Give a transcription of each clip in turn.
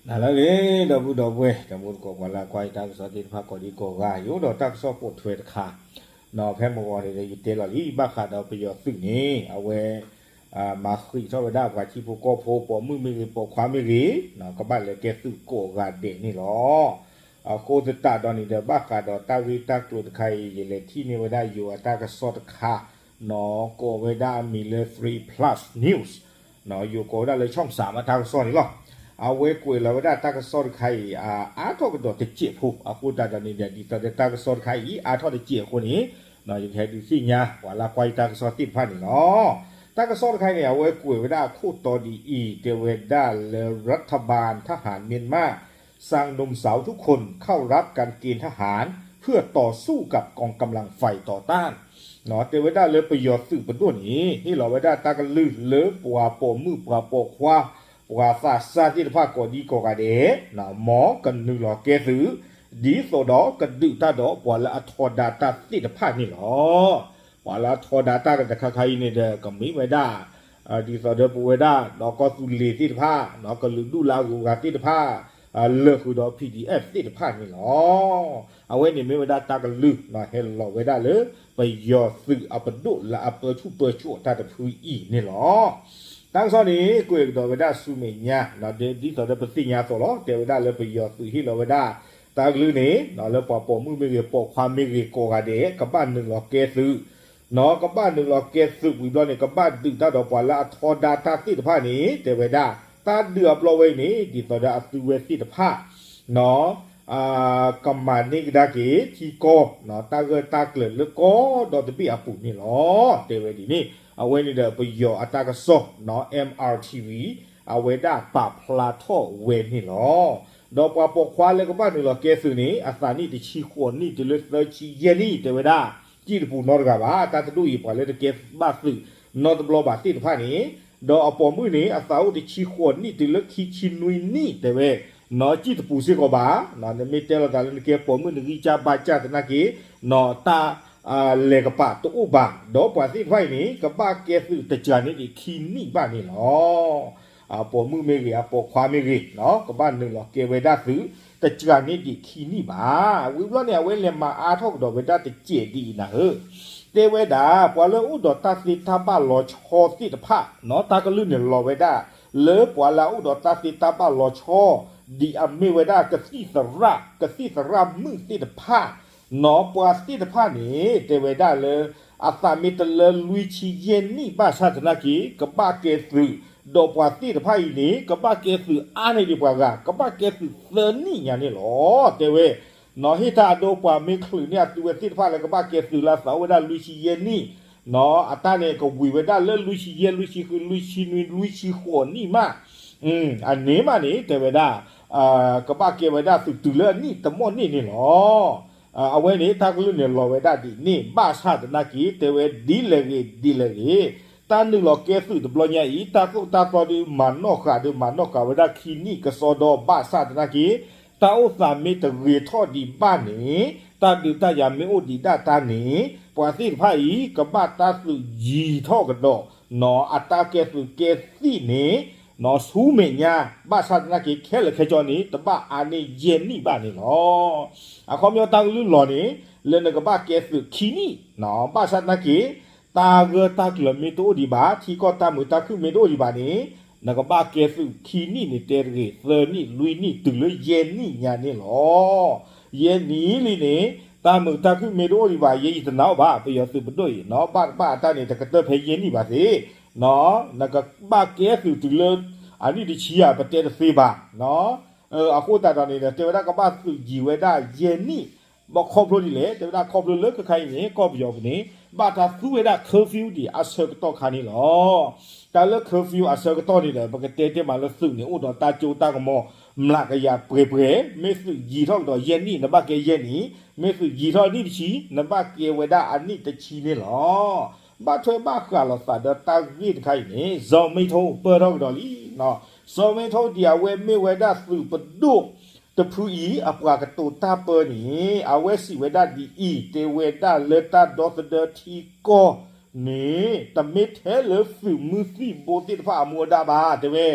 နၤလၢအဂ့ၤ ဒီပုၢ်ဒီဝဲၢ် တံၤသကိးပှၤလၢအကွၢ်ယတၢ်ကစီၣ်သ့ၣ်တဖၣ်ကိးဒံကိးဂၤ ယအိၣ်ဒီးတၢ်ကစီၣ်ပိာ်ထွဲတခါ, ဖဲမုၢ်ဂီၤန့ၣ်ဒီး ယတဲလီၤလံ ဘၣ်ဃးဒီးပယီၤသုးန့ၣ် အဝဲ မၤဃံးထီၣ်ဝဲဒၣ်ပှၤထံဖိကီၢ်ဖိ ပိာ်မုၣ်မ့ၢ်ဂ့ၤ ပိာ်ခွါမ့ၢ်ဂ့ၤ ကဘၣ်လဲၤကဲသုးကိးဂၤဒဲးန့ၣ်လီၤ. အဃိသတးဒီးန့ၣ်ဒီး ဘၣ်ဃးဒီးတၢ်ဂ့ၢ်တၢ်ကျိၤတခါအံၤ ယလဲၤထံၣ်န့ၢ်ဝဲဒၣ်ယိၤအတၢ်ကစီၣ်တခါ ကိးဝဲဒၣ်အမံၤလၢ three plus news ယိၤကိးဝဲဒၣ်လၢ ช่องสาม အတၢ်ကစီၣ်န့ၣ်လီၤ. အဝဲကွဲးလီၤဝဲဒၣ်တၢ်ကစီၣ်တခါအံၤ အါထီၣ်ကဒီးတစဲးဖိ အဃိသတးဒီးန့ၣ်ဒီး ဒ်သိးဒီးတၢ်ကစီၣ်တခါအံၤ အါထီၣ်တစဲးအဃိန့ၣ် ယကဟဲဒုးသ့ၣ်ညါ ပှၤလၢကွၢ်ယတၢ်ကစီၣ်သ့ၣ်တဖၣ်န့ၣ်လီၤ. တၢ်ကစီၣ်တခါအံၤန့ၣ် အဝဲကွဲးဝဲဒၣ်အခိၣ်တီဒ်အံၤ တဲဝဲဒၣ်လၢ รัฐบาลทหารเมียนมาสั่งหนุ่มสาวทุกคนเข้ารับการเกณฑ์ทหาร เพื่อต่อสู้กับกองกำลังฝ่ายต่อต้าน တဲဝဲဒၣ်လၢပယီၤသုးပဒိၣ်န့ၣ် ဟ့ၣ်လီၤဝဲဒၣ်တၢ်ကလုၢ်လၢပှၤပိာ်မုၣ်ပှၤပိာ်ခွါ ပှၤသးစၢ်သ့ၣ်တဖၣ်ကိးဒံကိးဂၤဒဲး မ်ကနုာ်လီၤကဲသုး ဒ်သိးဒီးကဒုးတၢ်ဒီးပှၤလၢအထီဒါတၢ်သ့ၣ်တဖၣ်န့ၣ်လီၤ. ပှၤလၢအထီဒါတၢ်တခါခါအံၤန့ၣ်ဒီး ကမ့ၢ်ဝဲဒၣ် ဒ်သိးဒီးပဝဲဒၣ် ဒီးကီၢ်သူလ့ၤသ့ၣ်တဖၣ် ကလုာ်ဒူၣ်လၢအဂုၤအဂၤသ့ၣ်တဖၣ် လၢာ်ဃုာ်ဒီး PDF သ့ၣ်တဖၣ်န့ၣ်လီၤ. အဝဲန့ၣ်မ့ၢ်ဝဲဒၣ်တၢ်ကလုၢ် ဟဲလီၤဝဲဒၣ်လၢ ပယီၤသုးအပဒိၣ်လၢအပၢဆူၣ်ပၢစိးတၢ်တဖုအံၤန့ၣ်လီၤ. တၢ်ကစီၣ်န့ၣ် ကွဲးကဒီးဝဲဒၣ်ဆူမဲာ်ညါ ဒ်သိးဒီးပသ့ၣ်ညါအသိးလီၤ. တဲဝဲဒၣ်လၢပယီၤသုးဟ့ၣ်လီၤဝဲဒၣ် တၢ်ကလုၢ်န့ၣ် လၢပှၤပိာ်မုၣ်မ့ၢ်ဂ့ၤ ပိာ်ခွါမ့ၢ်ဂ့ၤ ကိးဂၤဒဲး ကဘၣ်နုာ်လီၤကဲသုး ကဘၣ်နုာ်လီၤကဲသုးဝံၤဘျီန့ၣ် ကဘၣ်ဒုးတၢ်ဒီးပှၤလၢအထီဒါတၢ်သ့ၣ်တဖၣ်န့ၣ် တဲဝဲဒၣ် တၢ်ဒုးအဘျီဝဲအံၤန့ၣ် ဒ်သိးဒီးအသုဝဲသ့ၣ်တဖၣ် ကမၤန့ၢ်ကဒါက့ၤထံကီၢ် တၢ်ဂၢၢ်တၢ်ကျၢၤလၢကီၢ်ဒီတဘ့ၣ်အပူၤန့ၣ်လီၤ. တဲဝဲဒ်န့ၣ် အဝဲန့ၣ်ဒီးပယီၤအတၢ်ကစီၣ် MRTV အဝဲဒၣ်ပာ်ဖျါထီၣ်ဝဲန့ၣ်လီၤ. ဒီးပှၤပိာ်ခွါလၢကဘၣ်နုာ်လီၤကဲသုးန့ၣ် အသးနံၣ်တဆံဃိးနံၣ်တုၤလၢသၢဆံယဲၢ်နံၣ် တဲဝဲဒၣ် စံၣ်တပူၤနီတဂၤဘၣ်. တၢ်တဒူၣ်အံၤ ပှၤလၢတကဲဘၣ်သုးနီတဘျီဘၣ်သ့ၣ်တဖၣ်န့ၣ် ဒီးအပိာ်မုၣ်န့ၣ် အသးအိၣ်တဆံဃိးနံၣ်တုၤလၢခံဆံနွံနံၣ် တဲဝဲ နီၢ်စံၣ်တပူၤစ့ၢ်ကီးဘၣ်. နမ့ၢ်တဲလီၤသးလၢနကဲပိာ်မုၣ်နဂံၢ်စၢ်ဘါစၢ်သနာ်က့ နီၢ်တၢ် လဲၤကပၤတအိၣ်ဘၣ်. ဒီးပှၤသ့ၣ်တဖၣ်အံၤန့ၣ် ကဘၣ်ကဲသုးတစှၤန့ၢ်ဒံးခံနံၣ်ဘၣ်န့ၣ်လီၤ. အပိာ်မုၣ်မ့ၢ်ဂ့ၤ အပိာ်ခွါမ့ၢ်ဂ့ၤ ကဘၣ်နုာ်လီၤကဲဝဲဒၣ်သုး တစှၤန့ၢ်ဒံးခံနံၣ်ဘၣ်. ဝံၤဘျီန့ၣ် အဝဲလဲၤမၤအါထီၣ်ကဒီးဝဲဒၣ်တစဲးဒ်အံၤနၤဧၢ တဲဝဲဒၣ် ပှၤလၢအိၣ်ဒီးတၢ်သ့တၢ်ဘၣ်လီၤဆီသ့ၣ်တဖၣ် တၢ်ကလုၢ်န့ၣ်လီၤဝဲဒၣ် လၢပှၤလၢအအိၣ်ဒီးတၢ်သ့တၢ်ဘၣ်လီၤဆီ ဒ်အမ့ၢ်ဝဲဒၣ်ကသံၣ်သရၣ် ကသံၣ်သရၣ်မုၣ်သ့ၣ်တဖၣ် နီၢ်ပှၤသ့ၣ်တဖၣ်န့ၣ် တဲဝဲဒၣ်လၢ အသးမ့ၢ်တလၢလွံၢ်ဆံယဲၢ်နံၣ်ဘၣ်ဆၣ်သနာ်က့ ကဘၣ်ကဲသုး ဒီးပှၤသ့ၣ်တဖၣ်အံၤန့ၣ် ကဘၣ်ကဲသုးအါန့ၢ်ဒံးပှၤဂၤ ကဘၣ်ကဲသုးသၢနံၣ်ညါန့ၣ်လီၤ. တဲဝဲ နီၢ်ဟ့ၣ်တၢ်အဒိပှၤမ့ၢ်ချုးန့ၢ်အသုဝဲသ့ၣ်တဖၣ်လၢကဘၣ်ကဲသုးလၢအသးအိၣ်ဝဲဒၣ်လွံၢ်ဆံယဲၢ်နံၣ် နီၢ်အတၢ်န့ၣ်ကဝံၤဝဲဒၣ်လၢလွံၢ်ဆံယဲၢ် လွံၢ်ဆံဃု လွံၢ်ဆံနွံ လွံၢ်ဆံဃိးနံၣ်မး အန့ၣ်မးန့ၣ် တဲဝဲဒၣ် ကဘၣ်ကဲဝဲဒၣ်သုးတုၤလၢအနံၣ်တမီၢ်န့ၣ်န့ၣ်လီၤ. အဝဲန့ၣ် တၢ်ကလုၢ်န့ၣ်လီၤဝဲဒၣ်ဒ်န့ၣ် ဘၣ်ဆၣ်သနာ်က့ တဲဝဲဒ်လဲၣ်ဂ့ၤ ဒ်လဲၣ်ဂ့ၤ တၢ်နုာ်လီၤကဲသုးတဘျီညါအံၤ တၢ်သိၣ်တၢ်သီဒုးမၤနီၣ်ဃာ် ဒုးမၤနီၣ်ဃာ်ဝဲဒၣ်ခံနံၣ်ကစီဒီ ဘၣ်ဆၣ်သနာ်က့ တၢ်အိၣ်သးမ့ၢ်တဂ့ၤထီၣ်ဒံးဘၣ်န့ၣ် တၢ်ဒုးတၢ်ယၤမ့ၢ်အိၣ်ဒံးဒၣ်တၢ်န့ၣ် ပှၤသ့ၣ်တဖၣ်အံၤ ကဘၣ်တၢ်သုးယံၤထီၣ်ကဒီး နီၢ်အတၢ်ကဲသုးကဲသံၣ်န့ၣ် နီၢ်ဆူမဲာ်ညါ ဘၣ်ဆၣ်သနာ်က့ ခဲလၢာ်ခဲဆ့န့ၣ် တဘၣ်အါန့ၢ်ယဲၢ်နံၣ်ဘၣ်န့ၣ်လီၤ. အခီပညီတၢ်ကလုၢ်လီၤန့ၣ် လၢနကဘၣ်ကဲသုးခံနံၣ် ဘၣ်ဆၣ်သနာ်က့ တၢ်ဂၢၢ်တၢ်ကျၢၤမ့ၢ်တအိၣ်ဒံးဘၣ် ထံကီၢ်တၢ်မုာ်တၢ်ခုၣ်မ့ၢ်တအိၣ်ဒံးဘၣ်န့ၣ် နကဘၣ်ကဲသုးခံနံၣ်န့ၣ်တဲတဂ့ၤ သၢနံၣ် လွံၢ်နံၣ် တုၤလၢယဲၢ်နံၣ်ညါန့ၣ်လီၤ. ယဲၢ်နံၣ်လံန့ၣ် တၢ်မုာ်တၢ်ခုၣ်မ့ၢ်တအိၣ်ဒံးဘၣ် ယဲယတနာ်အီၤဘၣ် ပယီၤသုးပဒိၣ်အံၤ နီၢ်ဘၣ်တဘၣ်အတၢ်န့ၣ် တကတၢၢ်ဖဲယဲၢ်နံၣ်ဘၣ်သ့ၣ် နီၢ် နကဘၣ်ကဲသုးတုၤလၢ အနံၣ်တဆံဧါ ပတဲတသ့ဘၣ် နီၢ် အဃိသတးဒီးန့ၣ်ဒီး တဲဝဲဒၣ်ကဘၣ်သုးယံၤဝဲဒၣ်ယဲၢ်နံၣ် ဘၣ်ခီဖျိဒ်လဲၣ် တဲဝဲဒၣ်ခီဖျိလၢခဲခါအံၤန့ၣ် ကီၢ်ပယီၤပူၤန့ၣ် ဘၣ်တၢ်သူဝဲဒၣ် curfew ဒံးအဆၢကတီၢ်ခါန့ၣ်လီၤ. တၢ်လၢ curfew အဆၢကတီၢ်န့ၣ်ဒီး ပကတဲတဲမးလၢသုးန့ၣ် အိၣ်ဒီးတၢ်စိတၢ်ကမီၤ မျးကယၤပှဲၤပှဲၤ မ့ၢ်သုးယံၤထီၣ်ကဒီးယဲၢ်နံၣ် နဘၣ်ကဲယဲၢ်နံၣ် မ့ၢ်သုးယံၤထီၣ်နံၣ်တဆံ နဘၣ်ကဲဝဲဒၣ်အနံၣ်တဆံန့ၣ်လီၤ. ဘၣ်ထွဲဘၣ်ဃးလိာ်သးဒီးတၢ်ဂ့ၢ်တခါအံၤန့ၣ် စီၤမ့ထိပၢၢ်ထီၣ်ကဒီးလံ စီၤမ့ထိဒံးအဝဲမ့ၢ်ဝဲဒၣ်သုးပဒိၣ်တဖုအံၤ အပှၤကတိၤတၢ်ပၢန့ၣ် အဝဲစံးဝဲဒၣ်ဒ်အံၤ တဲဝဲဒၣ်လၢတၢ်ဒီသဒၢထံကီၢ်န့ၣ် တမ့ၢ်ထဲလၢသုးမုၢ်သံၣ်ဘိသ့ၣ်တဖၣ်အမူအဒါဘၣ် တဲဝဲ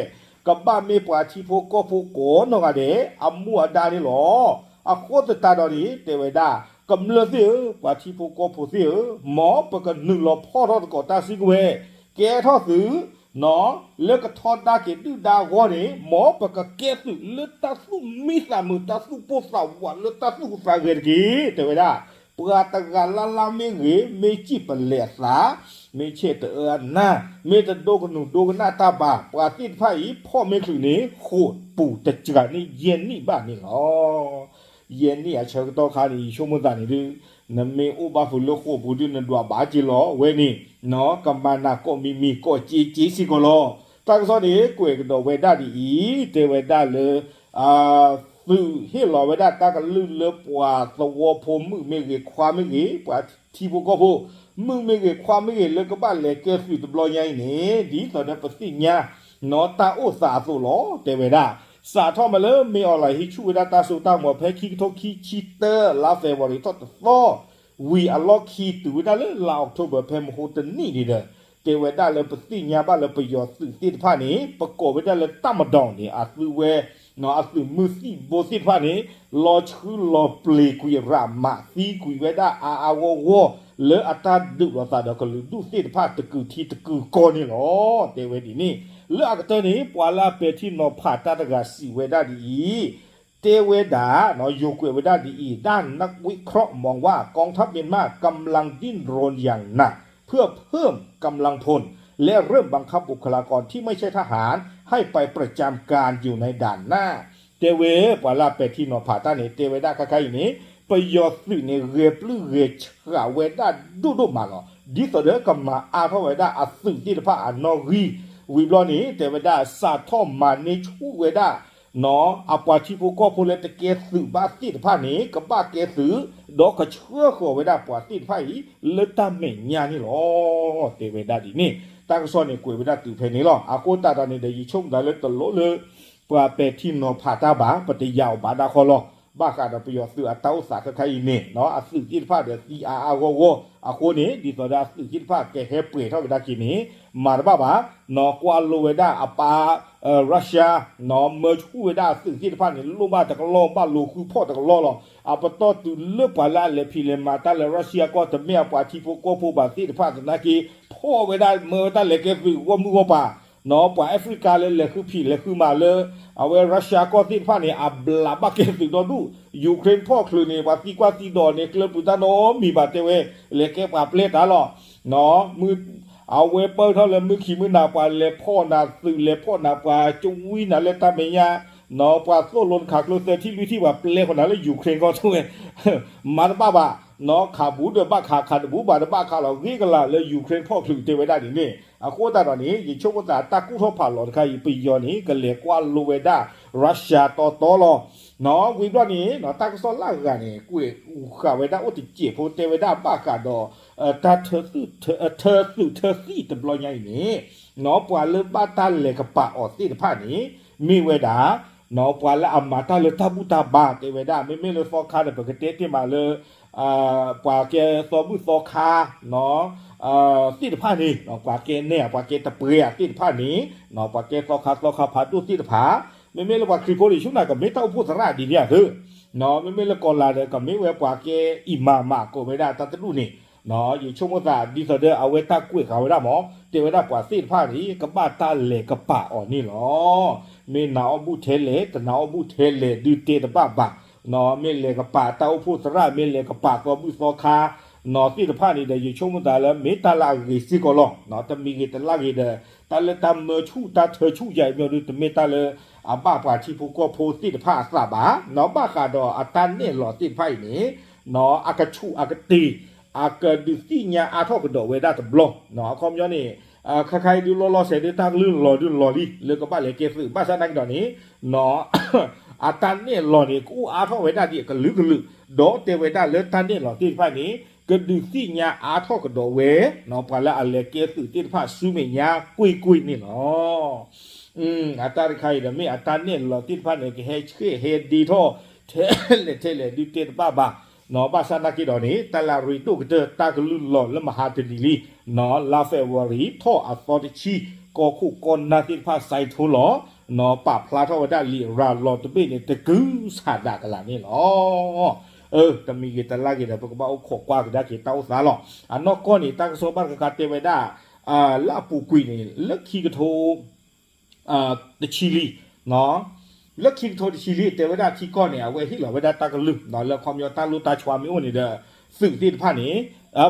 ကဘၣ်မ့ၢ်ပှၤထံဖိကီၢ်ဖိကိးနီၢ်ဂၤဒဲး အမူအဒါန့ၣ်လီၤ. အဃိသတးဒီးန့ၣ် တဲဝဲဒၣ် ကမျၢၢ်သ့ၣ်ဧၢ, ပှၤထံဖိကီၢ်ဖိသ့ၣ်ဧၢ, မ်ပကနုာ်လီၤဖီၣ်ထီၣ်သကိးတၢ်စုကဝဲၤ, ကဲထီၣ်သုး လၢကထီဒါက့ၤဒုၣ်ဒါအဂီၢ်န့ၣ် မ်ပကကဲသုးလၢတၢ်သူၣ်မံသးမုာ် တၢ်သူၣ်ပိၢ်သးဝးလၢတၢ်သူၣ်အုးသးဂဲၤတက့ၢ်. တဲဝဲဒၣ် ပှၤတဂၤလၢ်လၢ်မ့ၢ်ဂ့ၤ, မ့ၢ်စံၣ်ပလဲာ်အသး, မ့ၢ်ဆဲးတအၢအနၢ်, မ့ၢ်တဒိကနူၤဒိကနၣ်တၢ်ဘၣ် ပှၤသ့ၣ်တဖၣ်အံၤ ဖီၣ်မ့ၢ်ချုးန့ၣ် ဃိာ်ပူၤတစှၤန့ၢ်ယဲၢ်နံၣ်ဘၣ်န့ၣ်လီၤ. ယဲၢ်နံၣ်အဆၢကတီၢ်ခါန့ၣ် ယဆိကမိၣ်သးန့ၣ်ဒုး နမ့ၢ်အိၣ်ဘၣ်ဖုးလၢဃိာ်ပူၤဒုး နဒွးဘၣ်က့ၤလီၤဝဲန့ၣ် ကမၤနၤကိးမံၤမံၤ ကိးက့က့စ့ၢ်ကီးလီၤ. တၢ်ကစီၣ်န့ၣ် ကွဲးကဒီးဝဲဒၣ်ဒ်အံၤ, တဲဝဲဒၣ်လၢ သုးဟ့ၣ်လီၤဝဲဒၣ်တၢ်ကလုၢ်လၢပှၤသဝီဖိမုၣ်မ့ၢ်ဂ့ၤ ခွါမ့ၢ်ဂ့ၤ, ပှၤထံဖိကီၢ်ဖိ မုၣ်မ့ၢ်ဂ့ၤ ခွါမ့ၢ်ဂ့ၤ လၢကဘၣ်လဲၤကဲသုးတဘျီညါအံၤန့ၣ် ဒ်သိးဒီးပသ့ၣ်ညါ နီၢ်တၢ်အိၣ်သးအသိးလီၤ. တဲဝဲဒၣ် စးထီၣ်မးလၢ မ့ၢ်အီၤလၢဟံးဆူၣ်ဝဲဒၣ်တၢ်စိတၢ်ကမီၤ ဖဲခံကထိခံဆံတၢ လါ February ထီၣ်တသီ ဝံၤအလီၢ်ခံ တုၤဝဲဒၣ်လၢလါ October ဖဲမဟါတနံၣ်န့ၣ်ဒီး တဲဝဲဒၣ်လၢပသ့ၣ်ညါဘၣ်လၢပယီၤသုးသ့ၣ်တဖၣ်န့ၣ် ပကိးဝဲဒၣ်လၢတၢ်မဒီၤန့ၣ် အသုဝဲ အသုးမုၢ်သံၣ်ဘိသ့ၣ်တဖၣ်န့ၣ် လီၤဆှုလီၤပျ့ၤကွံာ်ရးမး သံကွံာ်ဝဲဒၣ်အါအါဂီၢ်ဂီၢ် လၢအတၢ်ဒုးလိာ်သးဒီးကလုာ်ဒူၣ်သ့ၣ်တဖၣ်တကုာ်ထံတကုာ်ကီၢ်န့ၣ်လီၤ. တဲဝဲဒ်န့ၣ် လၢအကတၢၢ်န့ၣ် ပှၤလၢအပဲာ်ထံနီၤဖးတၢ်တဂၤစံးဝဲဒၣ်ဒ်အံၤ တဲဝဲဒၣ် ယိၤကွဲးဝဲဒၣ်ဒ်အံၤ ด้านนักวิเคราะห์มองว่ากองทัพเมียนมากำลังดิ้นรนอย่างหนัก เพื่อเพิ่มกำลังพล และเริ่มบังคับบุคลากรที่ไม่ใช่ทหารให้ไปประจำการอยู่ในด่านหน้า တဲဝဲ ပှၤလၢအပဲာ်ထံနီၤဖးတၢ်န့ၣ် တဲဝဲဒၣ်ခါခါအံၤန့ၣ် ပယီၤသုးန့ၣ် ဂဲၤပျုၢ်ဂဲၤဆှးဝဲဒၣ်ဒိၣ်ဒိၣ်မးလီၤ. ဒ်သိးဒီးကမၤအါထီၣ်ဝဲဒၣ်အသုးသ့ၣ်တဖၣ်အနီၣ်ဂံၢ် ဝံၤဘျီန့ၣ် တဲဝဲဒၣ် စးထီၣ်မၤန့ၢ်ဆူၣ်ဝဲဒၣ် အပှၤထံဖိကီၢ်ဖိလၢတကဲသုးဘၣ်သ့ၣ်တဖၣ်န့ၣ် ကဘၣ်ကဲသုး ဒီးကဆှၢဃီၤဝဲဒၣ်ပှၤသ့ၣ်တဖၣ်အံၤ လၢတၢ်မဲာ်ညါန့ၣ်လီၤ. တဲဝဲဒၣ်ဒ်န့ၣ် တၢ်ကစီၣ်န့ၣ်ကွဲးဝဲဒၣ်တုၤဖဲန့ၣ်လီၤ. အဃိသတးဒီးန့ၣ်ဒီး ယဆိကမိၣ်သးလၢတလိၣ်လၢ ပှၤပဲာ်ထံနီၤဖးတၢ်ဘၣ် ပတယၤအီၤဘၣ်ဒၣ်ဃီလီၤ. ဘၣ်ဃးဒီးပယီၤသုးအတၢ်အိၣ်သးခဲခါအံၤန့ၣ် အသုးသ့ၣ်တဖၣ်ဒီးသံအါအါဂီၢ်ဂီၢ် အဃိန့ၣ် ဒ်သိးဒီးအသုးသ့ၣ်တဖၣ်ကဟဲပှဲၤထီၣ်ကဒါက့ၤန့ၣ် မၤတဘၣ်ဘၣ် ကွၢ်လိဝဲဒၣ်အပၢ် Russia မၢဆူၣ်ဝဲဒၣ်အသုးသ့ၣ်တဖၣ်န့ၣ် လိၣ်ဘၣ်တကလီၢ် ဘၣ်လိာ်ဃုဖီၣ်တကလီၢ်လီၤ. အပတီၢ်တုၤလၢပှၤလၢအလဲၤဖံးလဲၤမၤတၢ်လၢ Russia ကီၢ် တမ့ၢ်အပှၤထံဖိကီၢ်ဖိဘၣ်သ့ၣ်တဖၣ်သနာ်က့ ဖီၣ်ဝဲဒၣ်မၢဝဲတၢ်လဲၤကဲသုးဂီၢ်မုၢ်ဂီၢ်ပၤ ပှၤ Africa လၢလဲၤဃုဖံးလဲၤဃုမၤလၢ အဝဲ Russia ကီၢ်သ့ၣ်တဖၣ်န့ၣ် အဘျးဘၣ်ကဲသုးဒီဒူၣ် Ukraine ဖီၣ်ချုးန့ၣ် ပှၤသံကွၢ်သံဒိးန့ၣ် ကျၢၤပျုၤတၢ်နီတမံၤဘၣ်တဲဝဲ လဲၤကဲပှၤပျဲတၢ်လီၤ. အဝဲပၢၢ်ထီၣ်လၢမုၢ်ခံမုၢ်နၤ ပှၤလဲၤဖီၣ်နၤသုးလဲၤဖီၣ်နၤပှၤကဝံနၤလၢတၢ်မဲာ်ညါ ပှၤသိၣ်လိနခးကျိသၢထံၣ်လွံၢ်ထံၣ် ပှၤပျဲဃီၤနၤလၢ Ukraine ကီၢ်တဲဝဲ မၤတဘၣ်ဘၣ် ခးဘူးဒီးဘၣ်ခး ခးတဘူးဘၣ်တဘၣ်ခးလီၤ ဂ့ၤကလာ်လၢ Ukraine ဖီၣ်ချုးတဲဝဲဒၣ်ဒ်န့ၣ် အဃိသတးဒီးန့ၣ် ယဆိကမိၣ်သးတၢ်ကူၣ်ထီၣ်ဖးလီၤတခါအံၤ ပယီၤန့ၣ် ကလဲၤကွၢ်လိဝဲဒၣ် Russia တီတီလီၤ. ဝံၤဘျီန့ၣ် တၢ်ကစီၣ်လၢအဂၤန့ၣ် ကွဲးဃာ်ဝဲဒၣ်အိၣ်တစဲးဖိတဲဝဲဒၣ်ဘၣ်ဃးဒီး တၢ်ထၢသုးထၢသံၣ်တဘျီညါအံၤန့ၣ် ပှၤလၢဘၣ်တၢ်လဲၤကပာ်အီၤသ့ၣ်တဖၣ်န့ၣ် မ့ၢ်ဝဲဒၣ် ပှၤလၢအမၤတၢ်လၢတၢ်ဘူၣ်တၢ်ဘါတဲဝဲဒၣ် မ့မ့ၢ်လၢသီခါဒီး ပကတဲတ့ၢ်မးလၢ ပှၤကဲသီဘူၣ်သီခါ သ့ၣ်တဖၣ်န့ၣ် ပှၤကဲနဲၣ် ပှၤကဲတပှဲၤသ့ၣ်တဖၣ်န့ၣ် ပှၤကဲသီခါသီခါဖးဒိၣ်သ့ၣ်တဖၣ် မ့မ့ၢ်လၢပှၤခရံာ်ဖိန့ၣ် ဆူၣ်နၤကမ့ၢ်တၢ်အိၣ်ဖှိၣ်သရၣ်ဒ်န့ၣ်အသိး မ့မ့ၢ်လၢကီၤလၤဒီး ကမ့ၢ်ဝဲပှၤကဲအံၤမၤမးကိးဝဲဒၣ်တၢ်တဒူၣ်န့ၣ် ယဆိကမိၣ်သးဒ်သိးဒီးအဝဲတၢ်ကွဲးဃာ်ဝဲဒၣ်မး တဲဝဲဒၣ်ပှၤသ့ၣ်တဖၣ်န့ၣ် ကဘၣ်တၢ်လဲၤကပာ်အီၤန့ၣ်လီၤ. မ့ၢ်နာ်အီၣ်ဘူၣ်ထဲလဲၣ် တနာ်အီၣ်ဘူၣ်ထဲလဲၣ် ဒုးတဲတဘၣ်ဘၣ် မ့ၢ်လဲၤကပာ်တၢ်အိၣ်ဖှိၣ်သရၣ် မ့ၢ်လဲၤကပာ်သီဘူၣ်သီခါ သ့ၣ်တဖၣ်န့ၣ်ဒီး ယဆိကမိၣ်သးလၢ မ့ၢ်တၢ်လၢအဂ့ၤစ့ၢ်ကီးလီၤ. တမံၤဂ့ၤတလၢ်ဂ့ၤဒီး တၢ်လၢတၢ်မၢဆူၣ်တၢ်ထၢဆူၣ်ယၤအံၤမ့ၢ်ဒုး တမ့ၢ်တၢ်လၢအဘၣ်ပှၤထံဖိကီၢ်ဖိသ့ၣ်တဖၣ်အသးဘၣ် ဘၣ်ဃးဒီးအတၢ်နဲၣ်လီၤသ့ၣ်တဖၣ်အံၤန့ၣ် အကဆူးအကတ့ၢ် အကဒုးသ့ၣ်ညါအါထီၣ်ကဒီးဝဲဒၣ်တဘျီ အခီပညီန့ၣ် ခဲခါအံၤဒုးလီၤလီၤဆဲးဒုး တၢ်ကလုၢ်လီၤဒုးလီၤလံ လၢကဘၣ်လဲၤကဲသုး ဘၣ်ဆၣ်သနာ်က့ဒီးန့ၣ် အတၢ်နဲၣ်လီၤန့ၣ် ကအိၣ်အါထီၣ်ဝဲဒၣ်ဒ်အကလုာ်ကလုာ် ဒီးတဲဝဲဒၣ်လၢတၢ်နဲၣ်လီၤသ့ၣ်တဖၣ်န့ၣ် ကဒုးသ့ၣ်ညါအါထီၣ်ကဒီးဝဲ ပှၤလၢအလဲၤကဲသုးသ့ၣ်တဖၣ်ဆူမဲာ်ညါကွ့ၢ်ကွ့ၢ်န့ၣ်လီၤ. အတၢ်တခါအံၤဒီး မ့ၢ်အတၢ်နဲၣ်လီၤသ့ၣ်တဖၣ်န့ၣ် ကဟဲဆှဲးဟဲဒ့ထီၣ် ထဲလဲၣ်ထဲလဲၣ်ဒုးတဲတဘၣ်ဘၣ် ဘၣ်ဆၣ်သနာ်က့ဒီးန့ၣ် တၢ်လၢအရ့ဒိၣ်ကတၢၢ် တၢ်ကလုၢ်လီၤလၢမဟါတနံၤလံ လါ February ထီၣ်အသီတဆံ ကီၢ်ခိၣ်ကီၢ်နၢ်သ့ၣ်တဖၣ် စဲးထီၣ်လီၤ ပာ်ဖျါထီၣ်ဝဲဒၣ်လံာ်ရၤလီၤတဘ့ၣ်န့ၣ် တကုၤဆးဒးကလးန့ၣ်လီၤ. အၢ တမံၤဂ့ၤတလါဂ့ၤဒီး ပကဘၣ်အိၣ်ခိးကွၢ်ကဒါက့ၤတၢ်အိၣ်သးလီၤ. အနီၢ်ကီၢ်န့ၣ် တၢ်ကစီၣ်ဘၣ်တခါခါတဲဝဲဒၣ် လၢအပူၤကွံာ်န့ၣ် လၢခံကထိ တဆံလံ လၢခံကထိတဆံလံ တဲဝဲဒၣ်ထံကီၢ်န့ၣ် အဝဲဟ့ၣ်လီၤဝဲဒၣ်တၢ်ကလုၢ် လၢအခီပညီတၢ်လိၣ်တၢ်ဆီမ့ၢ်အိၣ်န့ၣ်ဒီး သုးသ့ၣ်တဖၣ်န့ၣ်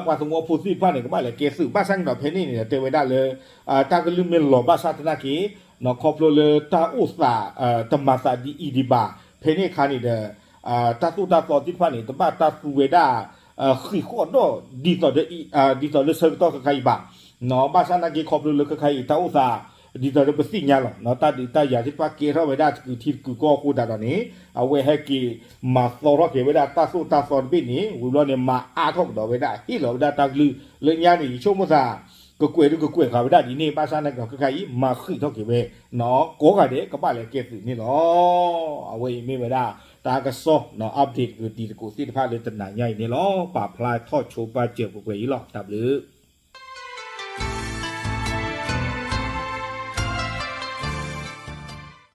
ပှၤသဝီဖိသ့ၣ်တဖၣ်န့ၣ် ကဘၣ်လဲၤကဲသုး ဘၣ်ဆၣ်န့ၣ်ဒီး ဖဲန့ၣ်န့ၣ်ဒီး တဲဝဲဒၣ်လၢ တၢ်ကလုၢ်မ့ၢ်လီၤဘၣ်ဆၣ်သနာ်က့ ခီဖျိလၢတၢ်အိၣ်သး တမၤသးဒ်အံၤဒံးဘၣ် ဖဲန့ၣ်အခါန့ၣ်ဒီး တၢ်သိၣ်တၢ်သီသ့ၣ်တဖၣ်န့ၣ် တဘၣ်တၢ်သူဝဲဒၣ် ဃံးဃီၣ်ဒီး ဒ်သိးဒီး ဒ်သိးလၢဆၢကတီၢ်ခဲခါအံၤဘၣ်. ဘၣ်ဆၣ်သနာ်က့ ခီဖျိလၢခဲခါအံၤ တၢ်အိၣ်သး ဒ်သိးဒီးပသ့ၣ်ညါလီၤ တၢ်ဒုးတၢ်ယၤသ့ၣ်တဖၣ်ကဲထီၣ်ဝဲဒၣ်တကုာ်ထံတကုာ်ကီၢ်အဃိသတးဒီးန့ၣ် အဝဲဟဲက့ၤမၤသီထီၣ်က့ၤဝဲဒၣ်တၢ်သိၣ်တၢ်သီတဘ့ၣ်န့ၣ် ဝံၤဘျီန့ၣ် မၤအါထီၣ်ကဒီးဝဲဒၣ် ဟ့ၣ်လီၤဝဲဒၣ်တၢ်ကလုၢ် လၢညါန့ၣ် ယဆိကမိၣ်သး ကကွဲးဒုကကွဲးဃာ်ဝဲဒၣ်ဒ်န့ၣ် ဘၣ်ဆၣ်သနာ်က့ ခဲခါအံၤ မၤဃံးထီၣ်က့ၤဝဲ ကိးဂၤဒဲး ကဘၣ်လဲၤကဲသုးန့ၣ်လီၤ. အဝဲအံၤမ့ၢ်ဝဲဒၣ် တၢ်ကစီၣ် update တကတံၤသကိးသ့ၣ်တဖၣ်လၢတနၤညါအံၤန့ၣ်လီၤ. ပာ်ဖျါထီၣ်ဆိပာ်စၢၤပှဲၤပှဲၤအံၤလီၤ. တၢ်ဘျုး